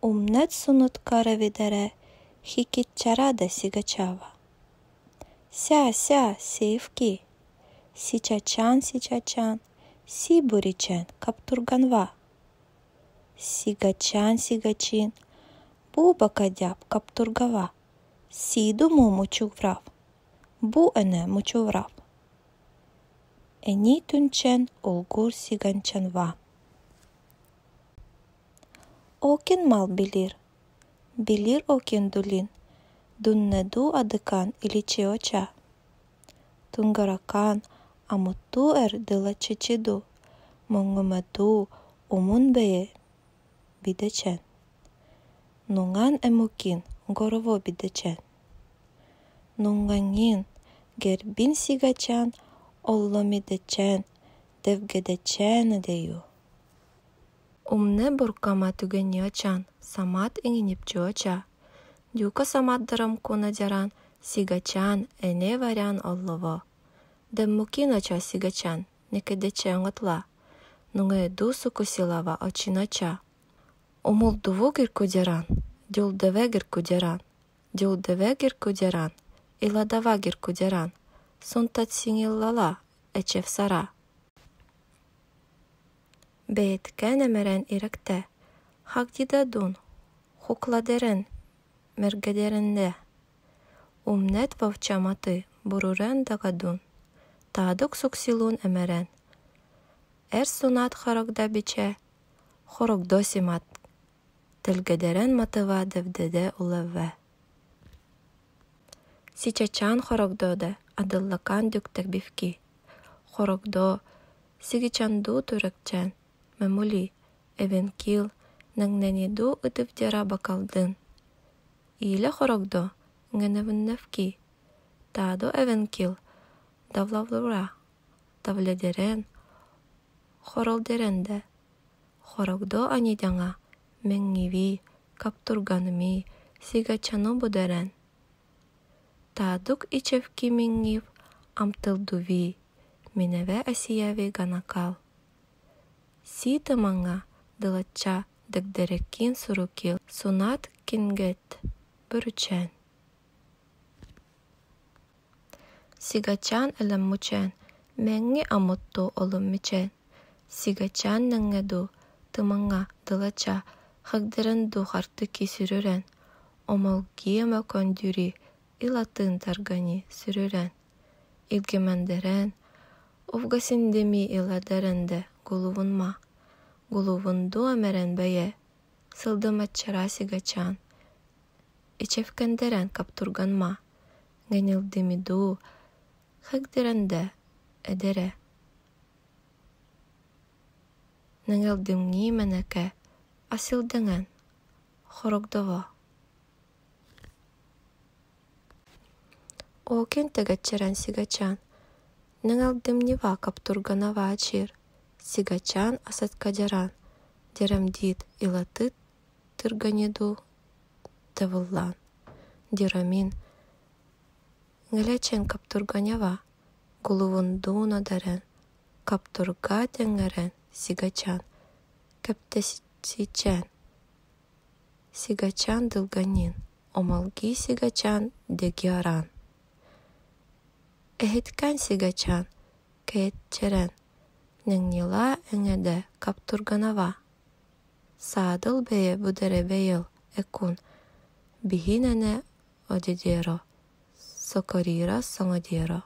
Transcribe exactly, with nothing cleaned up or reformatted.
Умнет сунут кареви дере хикит чара да сигачава. Ся, ся, сеивки. Сичачан, сичачан, си буричен каптурганва. Сигачан, сигачин, бу бакадяб каптургава. Си думу мучуврав, бу эне мучуврав. Эни тунчен улгур сиганчанва. Окин мал билир. Билир окин дулин. Дунне ду адыкан иличи оча. Тунгаракан амуту эр дылачичи ду. Мунгуме ду умун бее бидечен. Нунган эмукин горово бидечен. Нунганин гербин сигачан олломидечен, девгедечен эдею. Умне буркама тугениочан, самат ининипчиоча. Дюка самат дырымкун адяран сигачан эне варян оллово. Деммукин оча сигачан, некедечен отла. Нунгеду сукусилава очиноча. Умулдуву гиркудеран, дюлдеве гиркудеран, дюлдеве гиркудеран, иладава гиркудеран, сунтад син иллала, эчев сара. Бееткен эмерен иректе, хагдида дун, хукла дерен, мергедеренде. Умнет вовча маты бурурен дага дун. Таадук суксилун эмерен. Эр сунат хорогда биче, хорогдо симат. Телгедерен матыва девдеде улеве. Сичачан хорогдоде адыллакан дюктек бивки. Хорогдо сигачанду турекчен, мемули, эвенкил, нангнениду ыдывдера бакалдын. Иле хорогдо нганевынневки. Таадо эвенкил давлавлура, давледерен, хоролдеренде. Хорогдо анидянга менгиви, каптурганми, сигачану будерен. Таадук ичевки менгив амтылдуви, миневе асияви ганакал. Си тыманга дылача дегдерекин сурукил сунат кингет буручен. Сигачан элеммучен, менги амутту олуммичен. Сигачан ненгеду тыманга дылача хэгдеренду хартыки сюрюрен, омолги эмэкон дюри илатын таргани сюрюрен. Илгемендерен, увгасиндеми иладеренде гулувунма. Гулувунду эмерен бэе сылдымачара сигачан. Ичевкендерен каптурганма. Нганилдымиду хэгдеренде эдере. Нэнгэлдымни менеке асилдэнген хорогдово. Окин тегачерен сигачан. Нэнгэлдымни ва каптурганава ачир. Сигачан асаткадеран. Дерамдит илатыт тырганиду тевыллан. Дерамин. Нгэлячен каптурганява. Гулувунду нодарен. Каптурга тенгерен сигачан. Кептесичен сигачан дылганин. Омолги сигачан дегиаран. Эхиткан сигачан кеетчерен. Нэнгила энгеде каптурганава. Садыл бэе будере бэел экун. Бихинэне одедеро. Сокорира сонгодеро.